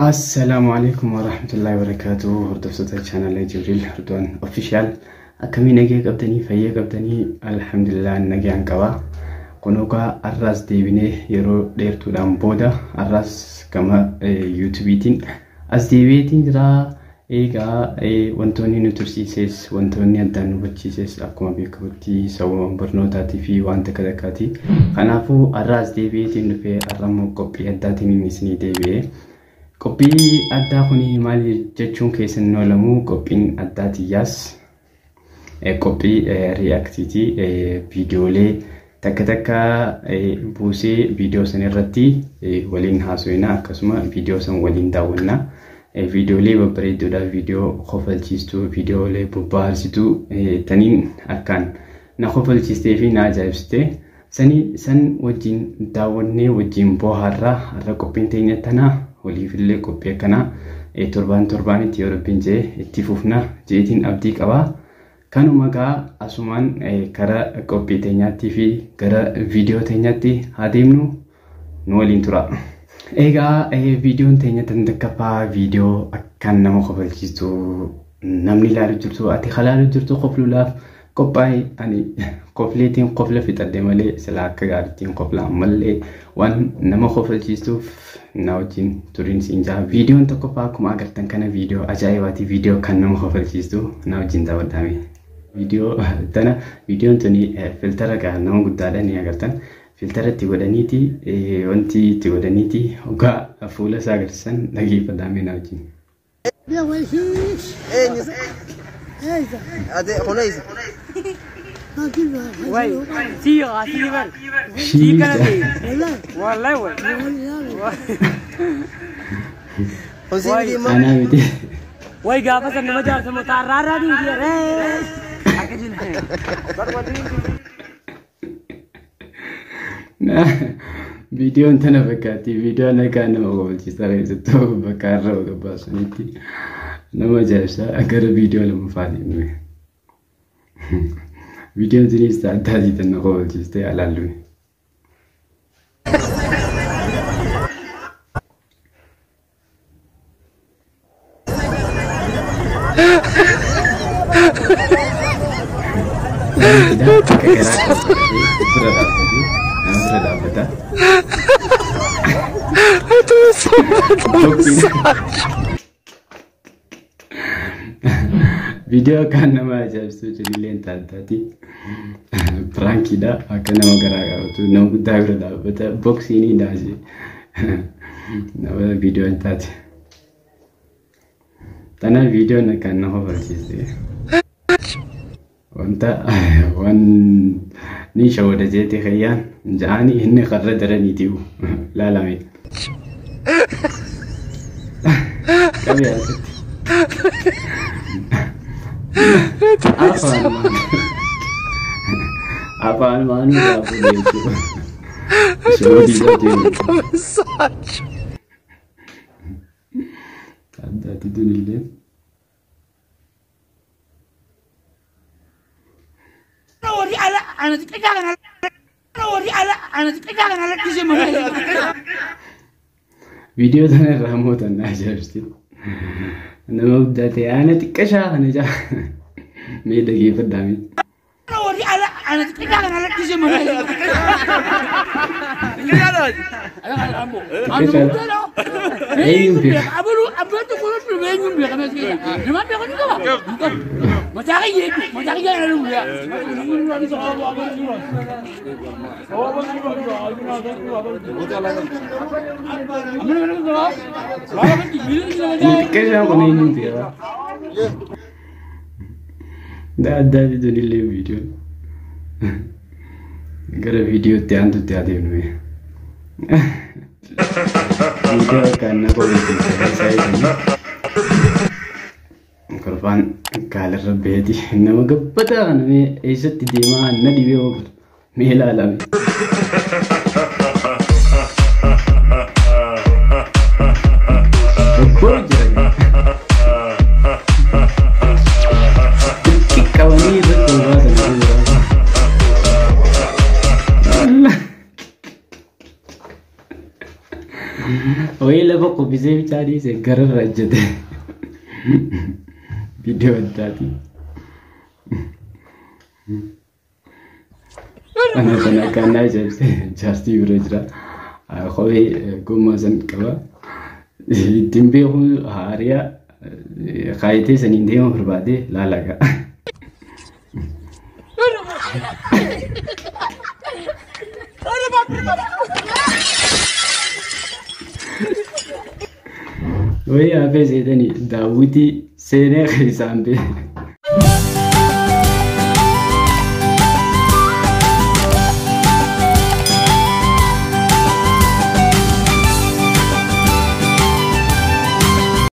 Assalaamu alaikum warahmatullahi wabarakatuh. Hordoftoota chaanala Jibriil Ridwaan Official. Akkamii nagaya qabdanii, fayyaa qabdanii? Alhamdulillah, nagayaan qaba. Kunuugaa har'aas deebinee yeroo dheertuudhaan booda har'aas gama yuutuubiitiin as deebi'eetiin jira. Egaa wantoonni nu tursiises, wantoonni addaan nu hubachiises akkuma beekamutti sababa barnootaatii fi waan takka takkaati. Kanaafuu har'aas deebi'eetiin dhufee har'a immoo qophii addaatiin inni isinii deebi'ee. Qophii addaa kun maal jechuun keessan hin oolamu, qophiin addaatiyyaas qophii reactiitii, viidiyoolee takka takka buusee viidiyoo san irratti waliin haasofna, akkasuma viidiyoo san waliin daawwanna. Viidiyoolee babbareedoodha, viidiyoo kofalchiistuu, viidiyoolee bobbaarsituu taniin akkaan na kofalchiistee fi na ajaa'ibsitee sanii san wajjin daawwannee wajjin booharraa. Har'a qophiin teenya tanaa waliifillee qophii akkanaa torbaan torbaanitti yoo Rabbiin jee itti fufna jeetiin abdii qabaa. Kanuma gaa asumaan gara qophii teenyaattii fi gara viidiyoo teenyaatti haa deemnu, nu waliin tura. Egaa viidiyoon teenya tan takkaffaa viidiyoo akkaan nama kofalchiistu, namni ilaalu jirtu, ati ilaalu jirtu kofluudhaaf qophaa'e. Ani kofleetiin kofla fixadhe malee sila akka gaariittiin kofla, ammallee waan nama kofalchiistuuf na wajjin turiin siin jaa. Viidiyoon tokkoffaa akkuma agartan kana viidiyoo ajaa'ibaati, viidiyoo kan nama kofalchiistu, na wajjin daawwadhaame. Viidiyoo tana, viidiyoon tuni filtara gaa nama guddaadha ni agartan. Filtara itti godhaniiti, wanti itti godhaniiti hoggaa fuula isaa agarsiisan dhageeffadhaame na wajjin. Eenyu? Ate kuneessa. Way, sii sii bar. Sii kana ta'e. Wallahi way. Kun sii miti immoo. Anaa miti. Way, gaafa san nama jaarsa motaa arraaraa dhiiti ree. Akka jina. Viidiyoon tana fakkaatti. Viidiyoon akka nama kofalchiisaa keessattuu bakka har'a gabbaasanitti nama ajaa'ibsa. Gara viidiyoo lammaffaa deemne. Viidiyoon sunis addaatii tan na kofalchiistee alaallume. Akka garaa qabatee bira dhaabbatee nama bira dhaabbata. Viidiyoo akkaan nama ajaa'ibsiisu jedhillee taataati. Piraankiidha. Akka nama garaa qabatu nama guddaa bira dhaabbata. Boksiinii daasee nama viidiyoon taate. Tana viidiyoon akkaan nama kofalchiiste. Wanta waan ni shawwada jeete kayyaan ja'anii inni qarra daraniitiyu laalame. Qabi asitti. Afaan maanuu irraa fuudhee jechuudha. Shawwadii isaati. Addaati tunillee. Viidiyoo tana irraa mootan na ajaa'ibsiiti. Nama guddaa ta'e ana xiqqashaa kana jaa. Mee dhageeffadhaa mee. Eenyuun beeka? Xiqqashaa kun eenyuun beeka? Addaati tunillee viidiyoon. Gara viidiyootti aantutti haa deemnu mee. Viidiyoo akkaan na kofalchiise keessaa eeganii. Kolfaan kaalarra beeti nama gabbataa kana mee eessatti deemaa na dhibee oolu mee ilaalame. Tokko jira. Qabanii irratti ol baasan jira. Wayii lafa. kuffisee bichaa dhiise gararra ejjete. Viidiyoo addaati. Ana kana kan na ajaa'ibse jaartii bira jira. Kophee gommaa san qaba. Ittiin beeku haariyaa kaayitee saniin deema barbaade laalaga. Wayii hafee seetanii daawwitii seenee keessaan bee.